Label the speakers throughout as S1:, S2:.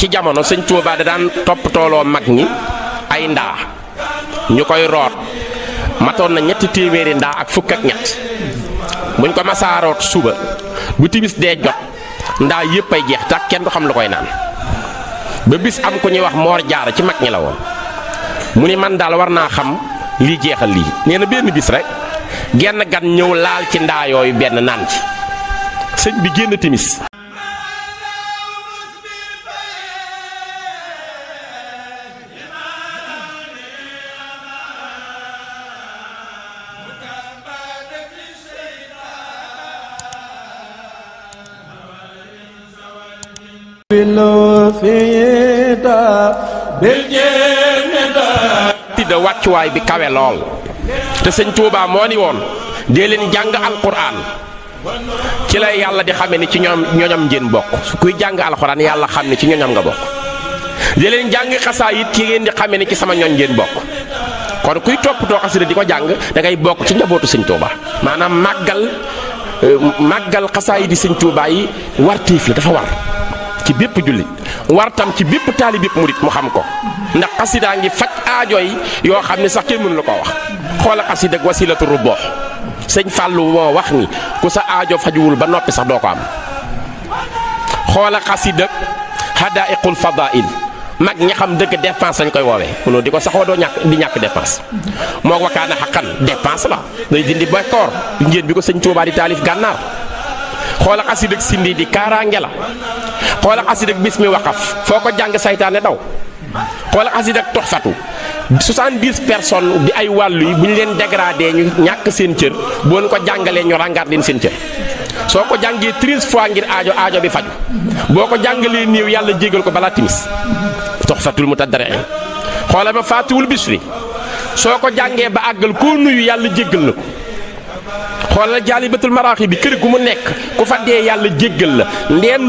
S1: ci jamono sëñ Tuubaa da daan toppatooloo mag ñi ay ndaa ñu koy root matoon na ñetti téeméeri ndaa ak fukk ak ñett buñ ko masaaroot suba bu timis dee jot ndaa yëpp ay jeex tak kenn du xam lu koy naan ba bis am ku ñuy wax Moor Jaara ci mag ñi la woon mu ni man daal war naa xam lii jeexal lii nee na benn bis rek genn gan ñëw laal ci ndaa yooyu benn naan ci sëñ bi génn timis tidda wàccuwaay bi kawe lool te sëñ Tuubaa moo ni woon dee leen jàng alquran ci lay yàlla di xame ni ci ñoñam ngeen bokk kuy jàng alquran yàlla xam ne ci ñoñam nga bokk dee leen jàng xasaayit ci ngeen di xame ni ci sama ñoñ ngeen bokk kon kuy toppatoo xasida di ko jàng da ngay bokk ci njabootu sëñ Tuubaa maanaam màggal xasaayit di sëñ Tuubaa yi wartiif la dafa war ci bépp jullit war tam ci bépp taalibe murit mu xam ko ndax xasidaa ngi faj aajo yi yoo xam ne sax kenn mënu la koo wax xoola xasida ak wasilatu rubboox sëñ Fàllu moo wax ni ku sa aajo fajuwul ba noppi sax doo ko am xoola xasida ak hadaiqul fadail mag ñi xam dëgg dépense lañ koy woowee mënoo di ko saxoo doo ñàkk dépense moo wakaana xaqan dépense la day dindi bekkoor ngeen bi ko sëñ Tuubaa di taalif gànnaar xoola xasida ak sindi di kaaraange la xoola xasida ak bismi waqaf foo ko jàng saytaane daw xoola xasida ak toxfatu 70 personnes di ay wàllu yi bu ñu leen dégradé ñu ñàkk seen cër boo ko jàngalee ñu ràngaat leen seen cër soo ko jàngee 13 fois ngir aajo bi faju boo ko jàngalee néew yàlla jégal ko balaa timis toxfatul mutadarrin xoola ba faatiwul bisri soo ko jàngee ba àggal koo nuyu yàlla jéggal na ko xoolal jaalibatul maraaxi bi kër gu mu nekk ku fa dee yàlla jéggal la ndeem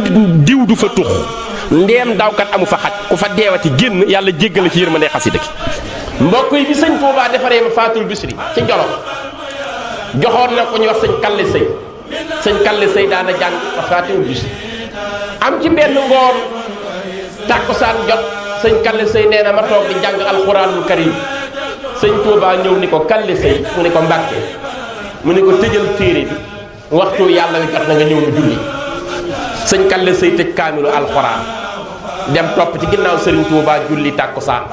S1: diw du fa tux ndeem dawkat amu fa xaj ku fa deewati génn yàlla jéggal la ci yërmande xasida gi mbokk yi bi sëñ Tuubaa defaree ma faatul bisri ci Jolof joxoon na ko ñu wax sëñ Kalle Sëy daana jàng ma faatul bisri am ci benn ngoon tàkkusaan jot sëñ Kalle Sëy nee na ma toog di jàng alxuraanul karim sëñ Tuubaa ñëw ni ko Kalle Sëy mu ne ko Mbàkke mu ne ko tëjal téere bi waxtu yàlla wi jot na nga ñëw nu julli sëñ Kalle Sëy tëj kaamilu alxuraan dem topp ci ginnaaw sëriñ Tuubaa julli tàkkusaan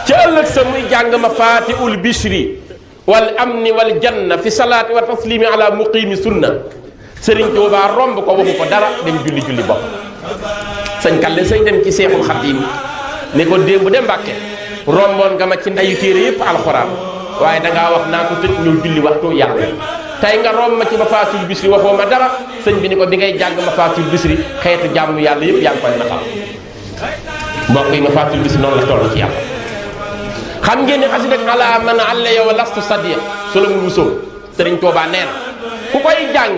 S1: ca ëllëg sa muy jàng ma faatiul bishri wal amni wal janna fi salaati wa taslimi ala muqimi sunna sëriñ Tuubaa romb ko waxu ko dara dem julli bopp sëñ Kalle Sëy dem ci Seexul Xadiim ne ko démb de Mbàkke romboon nga ma ci ndayu téere yépp alxuraan waaye dangaa wax naa ko tëj ñëw julli waxtu yàlla tey nga romb ma ci mafaatul bisri waxoo ma dara sëñ bi ni ko bi ngay jàng mafaatul bisri xeetu jàmm yàlla yëpp yaa ngi koy naxal mbokk yi mafaatul bisri noonu la toll ci yàlla xam ngeen ni xasida ala man alla yow lastu sadiq su la mu wusoo sëriñ Tuubaa nee na ku koy jàng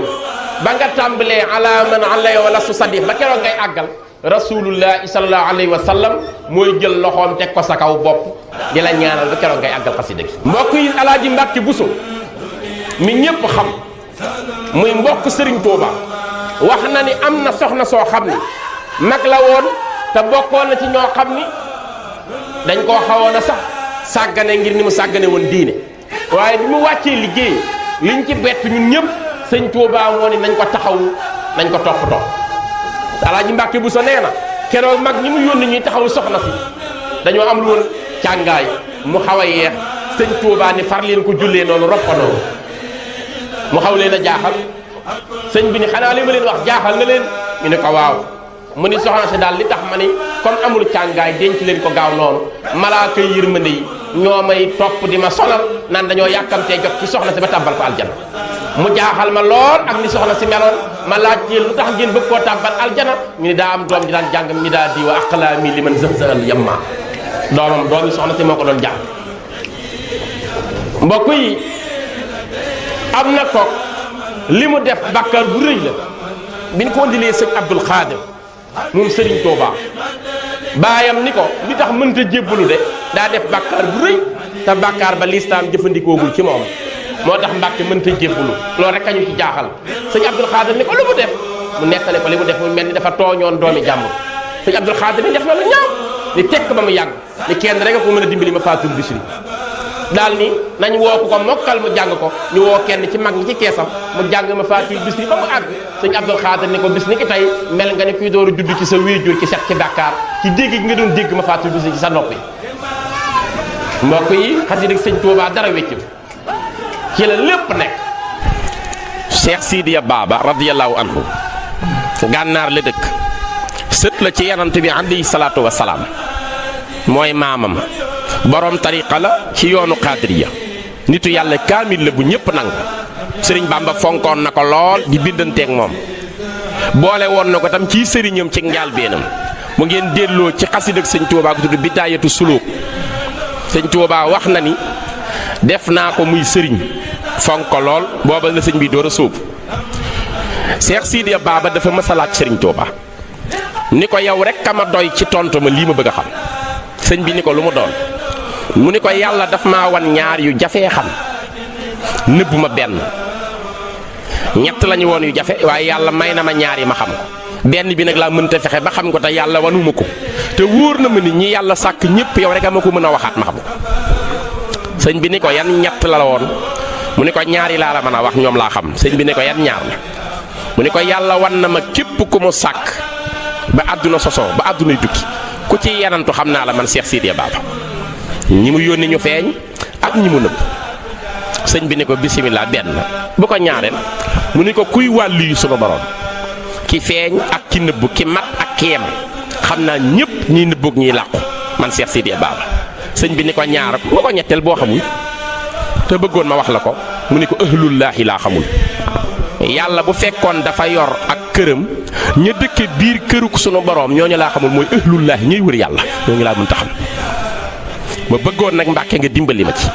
S1: ba nga tàmbalee ala man alla yow lastu sadiq ba keroog ngay àggal rasulullahi sallallahu alayhi wa sallam mooy jël loxoom teg ko sa kaw bopp di la ñaanal ba keroog ngay àggal xasida gi mbokk yi alaaji Mbàkke Buso mi ñépp xam muy mbokk sëriñ Tuuba wax na ni am na soxna soo xam ni mag la woon te bokkoon na ci ñoo xam ni dañ koo xawoon a sax sàggane ngir ni mu sàggane woon diine waaye bi mu wàccee liggéey liñ ci bett ñun ñëpp sëñ Tuuba moo ni nañ ko taxawu nañ ko toppatoo alaaji Mbàkke Buso nee na keroog mag ñi mu yónni ñuy taxawu soxna si dañoo am lu woon càngaay mu xaw a yeex sëñ Tuubaa ni far leen ko jullee noonu roppanoo mu xaw leen a jaaxal sëñ bi ni xanaa li ma leen wax jaaxal na leen ñu ne ko waaw mu ni soxna si daal li tax ma ni comme amul càngaay denc leen ko gaaw noonu malaaka yërmande yi ñoo may topp di ma sonal naan dañoo yàkkamtee jot ci soxna si ba tàbbal ko aljana mu jaaxal ma lool ak ni soxna si meloon ma laaj yéen lu tax ngeen bëgg koo tàbbal aljana ñu ni daa am doom ji daan jàng mi daa di wa aqlaami li man zëxzëxal yamma doomi soxna si moo ko doon jàng mbokk yi am na ko li mu def bàkkaar bu rëy la bi ñu ko ndilee sëñ Abdul Xaadir moom sëriñ Tuubaa baayam ni ko li tax mënta jébbalu de daa def bàkkaar bu rëy te bàkkaar ba lislaam jëfandikoogul ci moom moo tax Mbàkke mënta jébbalu loolu rek a ñu ci jaaxal sëñ Abdul Xaadir ni ko lu mu def mu nettali ko li mu def mu mel ni dafa tooñoon doomi jàmbur sëñ Abdul Xaadir ni def na lu ñaaw ni tekk ba mu yàgg ni kenn rek a ko mën a dimbali ma Fatul Bichri daal ni nañ woo ko mokkal mu jàng ko ñu woo kenn ci mag ñi ci keesam mu jàng ma Fatul Bichri ba mu àgg sëñ Abdul Xaadir ni ko bis ni ki tey mel nga ni kuy door a judd ci sa wéejur ci set ci Dakar ci dégg gi nga doon dégg ma Fatul Bichri ci sa nopp yi mbokk yi xasida sëñ Tuubaa dara wéccu ci la lépp nekk. Cheikh Sidiya Baba radiyallahu anhu gànnaar la dëkk sët la ci yonent bi alayhi salaatu wa salaam mooy maamam borom tariqa la ci yoonu Qaadiriya nitu yàlla kaamil la bu ñëpp nangu sëriñ Bamba fonkoon na ko lool di bindanteeg moom boole woon na ko tam ci sëriñam ci njaalbeenam mu ngeen delloo ci xasida sëñ Tuubaa ko tudd Bidaayatu Suluk sëñ Tuubaa wax na ni def naa ko muy sëriñ fonk ko lool booba la sëñ bi door a sóobu Cheikh Sidiya Baba dafa mës a laaj sëriñ Tuubaa ni ko yow rek ka ma doy ci tontu ma lii ma bëgg a xam sëñ bi ni ko lu mu doon mu ni ko yàlla daf maa wan ñaar yu jafee xam nëbbu ma benn ñett lañu woon yu jafe waaye yàlla may na ma ñaar yi ma xam ko benn bi nag laa mënta fexe ba xam ko te yàlla wanuma ko te wóor na ma nit ñi yàlla sàkk ñëpp yow rek a ma ko mën a waxaat ma xam ko sëñ bi ni ko yan ñett la woon mu ni ko ñaari laa la mën a wax ñoom laa xam sëñ bi ni ko yan ñaar la mu ni ko yàlla wan na ma képp ku mu sàkk ba àdduna sosoo ba àddunay tukki ku ci yenantu xam naa la man Cheikh Sidiya Baba ñi mu yónni ñu feeñ ak ñi mu nëbb sëñ bi ni ko bisimilah benn bu ko ñaareel mu ni ko kuy wàllu yu sunu borom ki feeñ ak ki nëbb ki mat ak ki yem xam naa ñëpp ñiy nëbboog ñiy làqu man Cheikh Sidiya Baba sëñ bi ni ko ñaar bu ko ñetteel boo xamul te bëggoon ma wax la ko mu ni ko ahlullaahi laa xamul yàlla bu fekkoon dafa yor ak këram ña dëkke biir këruk sunu borom ñooñu laa xamul mooy ahlullaahi ñuy wër yàlla ñooñu laa mënta xam ma bëggoon nag Mbàkke nga dimbali ma ci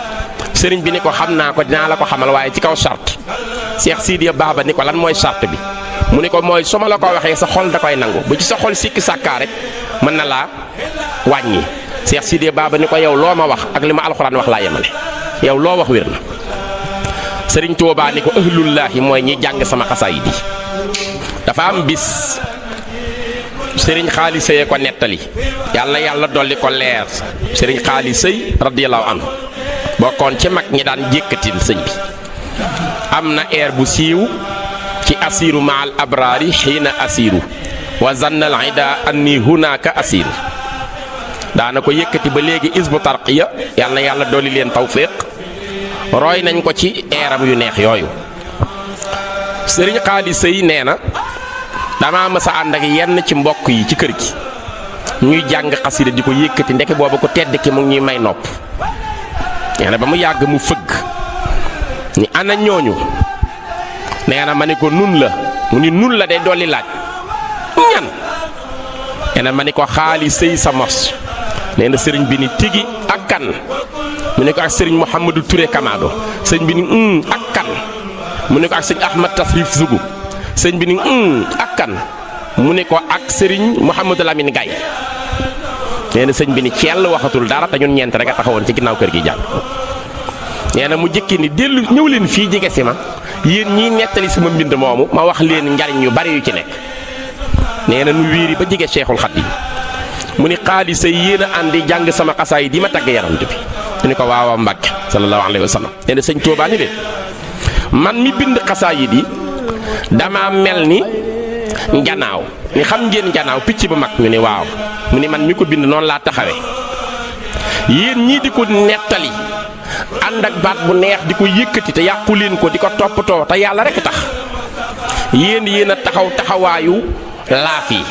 S1: sëriñ bi ni ko xam naa ko dinaa la ko xamal waaye ci kaw charte Cheikh Sidiya Baba ni ko lan mooy charte bi mu ni ko mooy su ma la ko waxee sa xol da koy nangu bu ci sa xol sikki sàkkaa rek mën na laa wàññi Cheikh Sidiya Baba ni ko yow loo ma wax ak li ma alxuraan wax laa yemale yow loo wax wér na sëriñ Tuubaa ni ko ahlullaahi mooy ñi jàng sama xasaayid yi dafa am bis sëriñ Xaali Sëy ko nettali yàlla dolli ko leer sëriñ Xaali Sëy radiyallahu anhu bokkoon ci mag ñi daan jékkatil sëñ bi am na air bu siiw ci asiru maal abraari xiina asiru wa zanna al ida anni hunaka asiru daana ko yëkkati ba léegi isbu tarqiya yàlla dolli leen tawfiq roy nañ ko ci eeram yu neex yooyu sëriñ Xaali Sëy nee na dama mës a ànd ak yenn ci mbokk yi ci kër gi ñuy jàng xasida di ko yëkkati ndeke boobu ko tedd ki mu ngi ñuy may nopp nee na ba mu yàgg mu fëgg ni ana ñooñu nee na ma ni ko nun la mu ni nun la day dolli laaj ñan nee na ma ni ko Xaali Sëy sa mos nee na sëriñ bi ni tigi ak kan mu ne ko ak sëriñ Mouhamadou Touré Kamado sëñ bi ni ak kan mu ne ko ak sëñ Ahmad Tasrif Zougou sëñ bi ni ak kan mu ne ko ak sëriñ Mouhamadou Lamine Gaye nee na sëñ bi ni ceel waxatul dara te ñun ñeent rek a taxawoon ci ginnaaw kër gi jàng nee na mu jëkki ni dellu ñëw leen fii jege si ma yéen ñiy nettali sama mbind moomu ma wax leen njariñ yu bari yu ci nekk nee na nu wiiri ba jege Cheikhul Khadim mu ni Xaali Sëy yéen a àndi jàng sama xasaay di ma tagg yaram bi mu ni ko waaw Mbàkke sallallahu alayhi wa sallam nee na sëñ Tuubaa ni de man mi bind xasaayid yi dama mel ni njanaaw ni xam ngeen njanaaw picc bu mag ñu ni waaw mu ni man mi ko bind noonu laa taxawee yéen ñii di ko nettali ànd ak baat bu neex di ko yëkkati te yàqu leen ko di ko toppatoo te yàlla rek tax yéen a taxaw taxawaayu laaf yi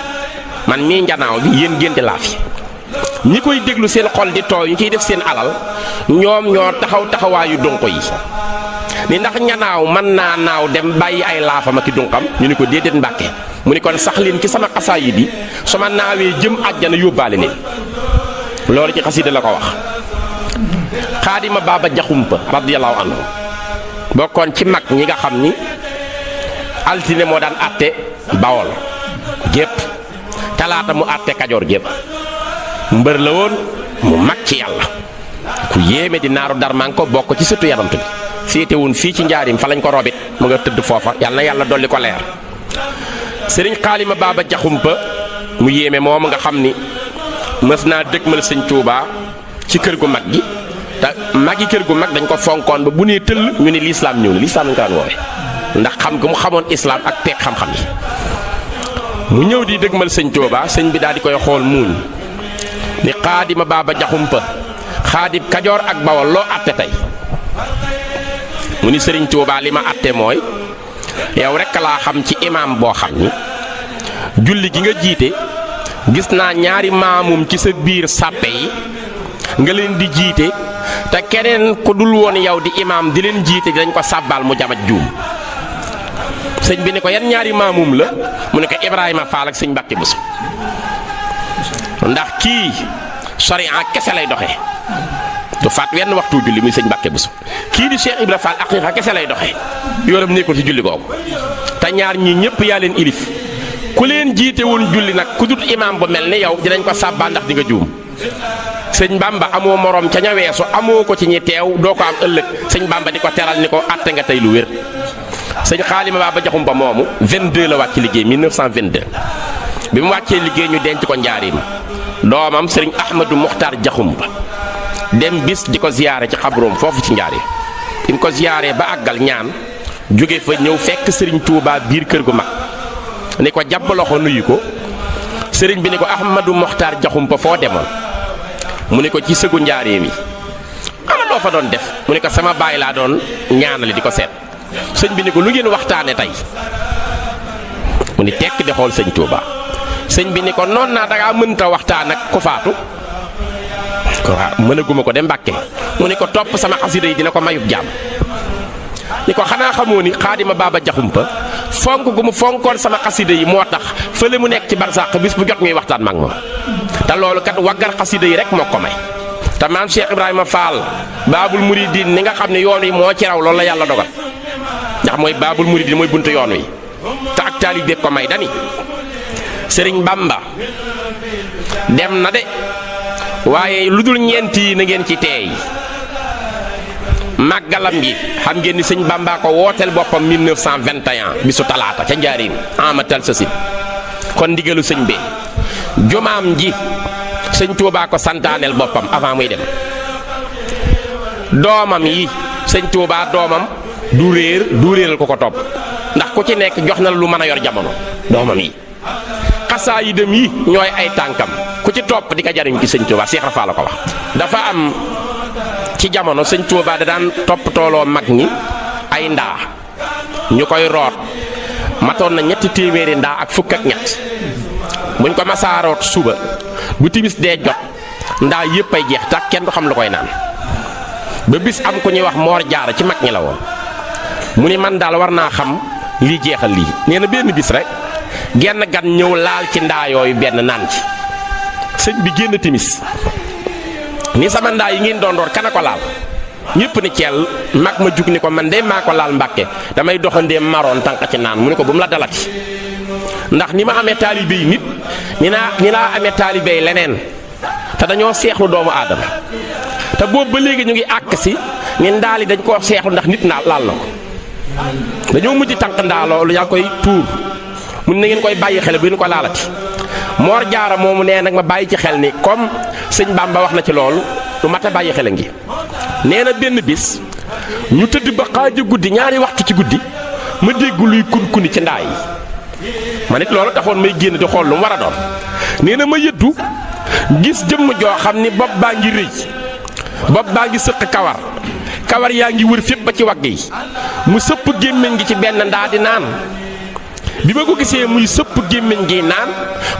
S1: man mii njanaaw bi yéen ngeen di laaf yi ñi koy déglu seen xol di tooy ñu ciy def seen alal ñoom ñoo taxaw taxawaayu dunq yi ni ndax ñanaaw mën naa naaw dem bàyyi ay laafam ak i dunqam ñu ni ko déedéet Mbàkke mu ni kon sax leen ci sama xasaayid yi su ma naawee jëm àjjana yóbbaale leen loolu ci xasida la ko wax Xaadima Baba Jaxumpa radiyallahu anhu bokkoon ci mag ñi nga xam ni altine moo daan àtte Bawol gépp talaata mu àtte Kajoor gépp mbër la woon mu mag ci yàlla ku yéeme di naaru darman ko bokk ci sëtu yanant bi féetewun fii ci njaarim fa lañ ko robit mu nga tëdd foofa yàlla na yàlla dolli ko leer sëriñ Xaalima Baba Jaxumpa mu yéeme moomu nga xam ni mës naa dëgmal sëñ Tuubaa ci kër gu mag gi te mag yi kër gu mag dañ ko fonkoon ba bu nee tëll ñu ne lislaam ñëw na lislaam lañ ko daan woowe ndax xam gu mu xamoon islaam ak peeg xam-xam yi mu ñëw di dëgmal sëñ Tuubaa sëñ bi daal di koy xool muuñ ni xaadima baaba jaxumpa xaadim kajoor ak bawol loo atte tey mu ni sëriñ Tuubaa li ma atte mooy yow rekk laa xam ci imaam boo xam ni julli gi nga jiite gis naa ñaari maamum ci sa biir sàppe yi nga leen di jiite te keneen ku dul woon yow di imaam di leen jiite dañ ko sàbbaal mu jamat juum sëñ bi ne ko yan ñaari maamum la mu ne ko Ibrahima Fall ak sëñ Mbàkke Buso ndax kii sariya kese lay doxe du faat wenn waxtu julli muy sëñ Mbàkke Buso kii di Cheikh Ibra Fall aqiiqa kese lay doxe yoonam nekkul ci julli googu te ñaar ñii ñëpp yaa leen ilif ku leen jiitewul julli nag ku dut imaam bu mel ni yow dinañ ko sàbbaa ndax di nga juum sëñ Bamba amoo morom ca ña weesu amoo ko ci ñi teew doo ko am ëllëg sëñ Bamba di ko teral ni ko atte nga tey lu wér sëñ xaalima baaba jaxum ba moomu 22 la wàcc liggéey 1922 bi mu wàccee liggéey ñu denc ko njaarim doomam sëriñ Ahmadou Muxtaar jaxum ba dem bis di ko ziyaare ci xabroom foofu ci njaarim bi mu ko ziyaaree ba àggal ñaan jóge fa ñëw fekk sëriñ Touba biir kër gu mag ni ko jàpp loxo nuyu ko sëriñ bi ni ko Ahmadou Muxtaar jaxum ba foo demoon mu ni ko ci sëgu njaareem yi ana loo fa doon def mu ni ko sama baay laa doon ñaanale di ko seet sëñ bi ni ko lu ngeen waxtaane tey mu ni tekk di xool sëñ Touba sëñ bi ni ko noon naa dangaa mënta waxtaan ak ku faatu ko waaw mënaguma ko de Mbàkke mu ni ko topp sama xasida yi dina ko mayub jaam ni ko xanaa xamoo ni xaadima baaba jaxumpa fonk gu mu fonkoon sama xasida yi moo tax fële mu nekk ci barsàq bis bu jot ñuy waxtaan mag moom te loolu kat waggar xasida yi rek moo ko may te maam Cheikh Ibrahima Fall baabul muridin ni nga xam ne yoon wi moo ci raw loolu la yàlla dogal ndax mooy baabul muridin mooy buntu yoon wi te ak taalibe ko may dani sëriñ Bamba dem na de waaye lu dul ñeent yi na ngeen ci teey màggalam gi xam ngeen ni sëñ Bamba ko wooteel boppam 1921 bisu talaata ca njaarim amatal sa si kon ndigalu sëñ bi jumaam ji sëñ Tuubaa ko santaaneel boppam avant muy dem doomam yi sëñ Tuubaa doomam du réeral ko topp ndax ku ci nekk jox na lu mën a yor jamono doomam yi xasaa yi dem yi ñooy ay tànkam ku ci topp di ko jariñ ci sëñ Tuubaa Seex Rafaa la ko wax dafa am ci jamono sëñ Tuubaa da daan topp tooloo mag ñi ay ndaa ñu koy root matoon na 300 ndaa ak fukk ak ñett buñ ko masaaroot suba bu timis dee jot ndaa yëpp ay jeex tak kenn du xam lu koy naan ba bis am ku ñuy wax Moor Jaara ci mag ñi la woon mu ni man daal war naa xam lii jeexal lii nee na benn bis rek genn gan ñëw laal ci ndaa yooyu benn naan ci sëñ bi génn timis ni sama ndaa yi ngeen doon door kana ko laal ñëpp ni ceel mag ma jug ni ko man de maa ko laal Mbàkke damay doxandee maroon tànq ci naan mu ne ko bu mu la dalati ndax ni ma amee taalibe yi nit ni laa amee taalibe yi leneen te dañoo seexlu doomu aadama te boobu ba léegi ñu ngi àkk si ni ndaal yi dañ koo seexlu ndax nit naa laal na ko dañoo mujj tànq ndaa loolu yaa koy tuur mun na ngeen koy bàyyi xel bu ñu ko laalati Moor Jaara moomu nee nag ma bàyyi ci xel ni comme sëñ Bamba wax na ci loolu lu mat a bàyyi xel a ngi nee na benn bis ñu tëdd ba xaaja guddi ñaari waxtu ci guddi ma dégg luy kun-kuni ci ndaa yi ma nit loolu taxoon may génn di xool lu mu war a doon nee na ma yëddu gis jëmm joo xam ni bopp baa ngi rëy bopp baa ngi sëq kawar yaa ngi wër fépp ba ci wagg yi mu sëpp gémmiñ gi ci benn ndaa di naan bi ma ko gisee muy sëpp gémmiñ gi naan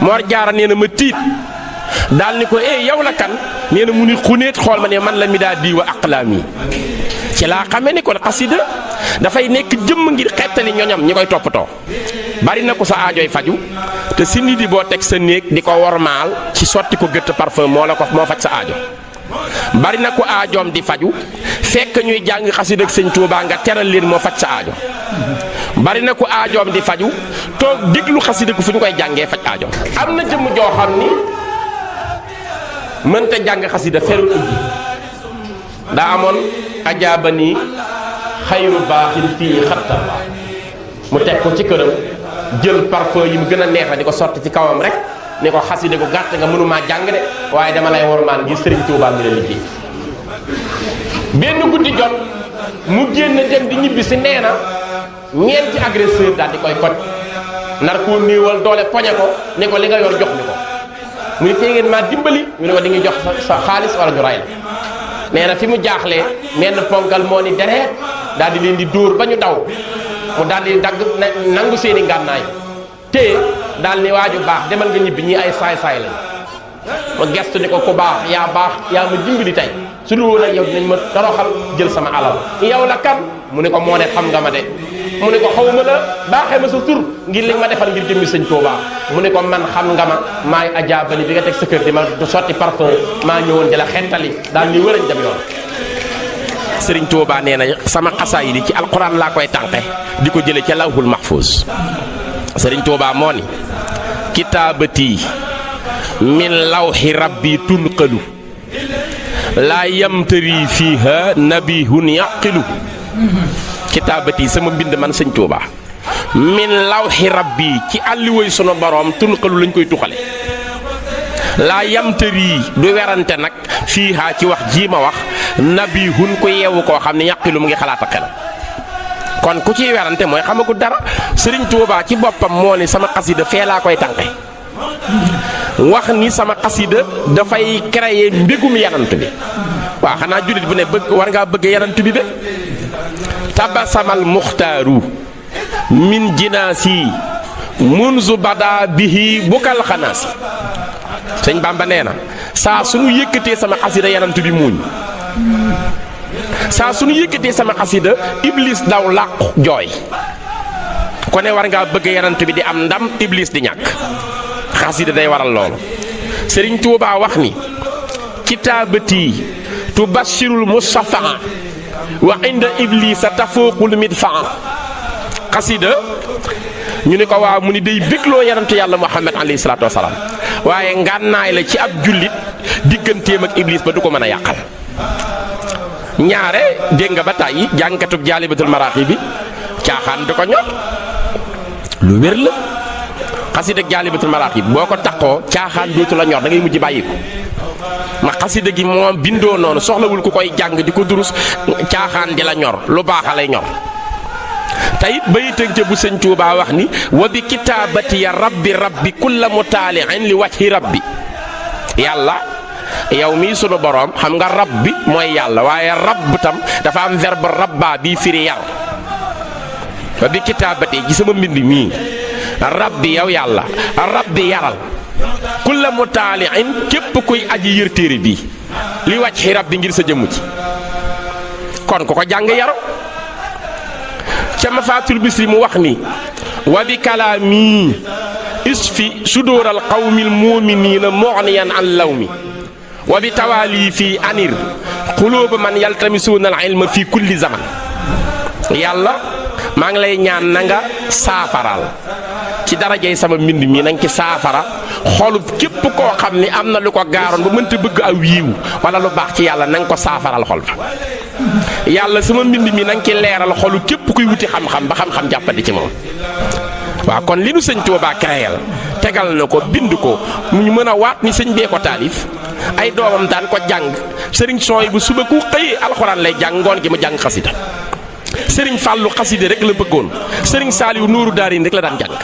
S1: Moor Jaara nee na ma tiit daal ni ko yow la kan nee na mu ni xuneet xool ma ne man la mi daa di wa aqlaami ci laa xamee ni kon xasida dafay nekk jëmm ngir xettali ñoñam ñi koy toppatoo bari na ko sa aajooy faju te si nit di boo teg sa néeg di ko wormaal ci sotti ko gëtt parfum moo faj sa aajo bari na ko aajoom di faju fekk ñuy jàng xasida ak sëñ Tuubaa nga teral leen moo faj sa aajo bari na ko aajoom di faju toog déglu xasida ko fu ñu koy jàngee faj aajoom am na jëmm joo xam ni mënta jàng xasida ferul ubbi daa amoon ajaaba nii xayru baaxin fii xatta mu teg ko ci këram jël parfum yi mu gën a neexa di ko sotti ci kawam rek ni ko xasida gu gàtt nga mënumaa jàng de waaye dama lay wormaal ngir Sëriñ Tuubaa mi la liggéey. benn guddi jot mu génn dem di ñibbi si nee na ñeenti agresseur daal di koy koj nar koo néewal doole poñe ko ne ko li nga yor jox ñu ko mu ne tey ngeen maa dimbali ñu ne ko di nga jox sa xaalis wala ñu ray la. nee na fi mu jaaxlee menn ponkal moo ni dereet daal di leen di dóor ba ñu daw mu daal di dagg nangu seeni ngànnaay te daal ni waaju baax demal nga ñibbi ñii ay saay-saay lañ ma gestu ni ko ku baax yaa ma dimbali tey su lu woon ak yow dinañ ma toroxal jël sama alal yow la kan mu ne ko moo ne xam nga ma de mu ne ko xaw ma la baaxee ma sa tur ngir li ma defal ngir jëmmi sëñ Tuubaa mu ne ko man xam nga ma maay ajaabali bi nga teg sa kër di ma sotti parfum maa ñëwoon di la xettali daal ni wërañ dem yoon. Sëriñ Tuubaa nee na sama xasaay yi ci alquran laa koy tànqe di ko jële ca lawhul mahfuz. Sëriñ Tuubaa moo ni kitaabati min lawhi rabbi tunqalu laa yamtari fiiha nabihun yaqilu. kitaabati sama mbind man sëñ Tuubaa min lawhi rabbi ci àlliwoy sunu borom tunqalu lañ koy tuxale laa yamtari du werante nag fiiha ci wax jii ma wax nabihun ko yeewu koo xam ne yaqilu mu ngi xalaat ak xelam. kon ku ciy werante mooy xamagu dara. Sëriñ Tuubaa ci boppam moo ni sama xasida fee laa koy tànqe wax ni sama xasida dafay créer mbégum yanant bi. waaw xanaa jullit bu ne bëgg war ngaa bëgg yanant bi de. tabasamal muxtaaru min jinaasi munzu bada bihi bukal xanaasi. sëñ Bamba nee na saa suñu yëkkatee sama xasida yanant bi muuñ saa suñu yëkkatee sama xasida iblis daw làqu jooy. ko ne war ngaa bëgg yanant bi di am ndam iblis di ñàkk. xasida day waral loolu. Sëriñ Tuubaa wax ni kitaabati tubashirul musafaa wa inda iblisa tafooqul midfaa. xasida ñu ni ko waaw mu ni day bégloo yanantu yàlla Muhammad alayhi salaatu wasalaam waaye ngànnaay la ci ab jullit digganteem ak iblis ba du ko mën a yàqal. ñaare dégg nga ba tàyyi jàngkatub jaalibatul maraaxib bi caaxaan du ko ñor lu wér la. xasida ak jaalibatul maraaxib boo ko takkoo caaxaan dootu la ñor da ngay mujj bàyyi ko ma xasida gi moom bindoo noonu soxlawul ku koy jàng di ko durus caaxaan di la ñor lu baax a lay ñor. tayit bayitëg ca bu sëñ Tuubaa wax ni wa bi kitaabati ya rabbi kulla mutaali'in li wajhi rabbi. yàlla yow mii sunu boroom xam nga rabbi mooy yàlla waaye rabb tam dafa am verbe rabba bii firi yar. wa bi kitaabati ci sama mbind mii rabbi yow yàlla rabbi yaral kulla mutaali'in képp kuy aji yër téere bii li wajhi rabbi ngir sa jëmm ci. kon ku ko jàng yaru. ca Mafaatul Bisri mu wax ni wa bi kalaami isfi sudóoral qawmil mu'miniina mughniyan an lawmi wa bi tawaali fii anir quluuba man yaltamisuuna al ilma fii kulli zaman. yàlla maa ngi lay ñaan na nga saafaral ci darajey sama mbind mi nañ ci saafara xolub képp koo xam ni am na lu ko gaaroon ba mënta bëgg aw yiiw wala lu baax ci yàlla na nga ko saafaral xol ba. yàlla sama mbind mi na nga ci leeral xolu képp kuy wuti xam-xam ba xam-xam jàppandi ci moom. waaw kon li nu sëñ Tuubaa créel tegal na ko bind ko ñu mën a waat ni sëñ bee ko taalif ay doomam daan ko jàng. sëriñ Sooy bu suba ku xëyee alxuraan lay jàng ngoon gi mu jàng xasida. sëriñ Fàllu xasida rek la bëggoon. sëriñ Saaliw Nuuru Daarayni rek la daan jàng.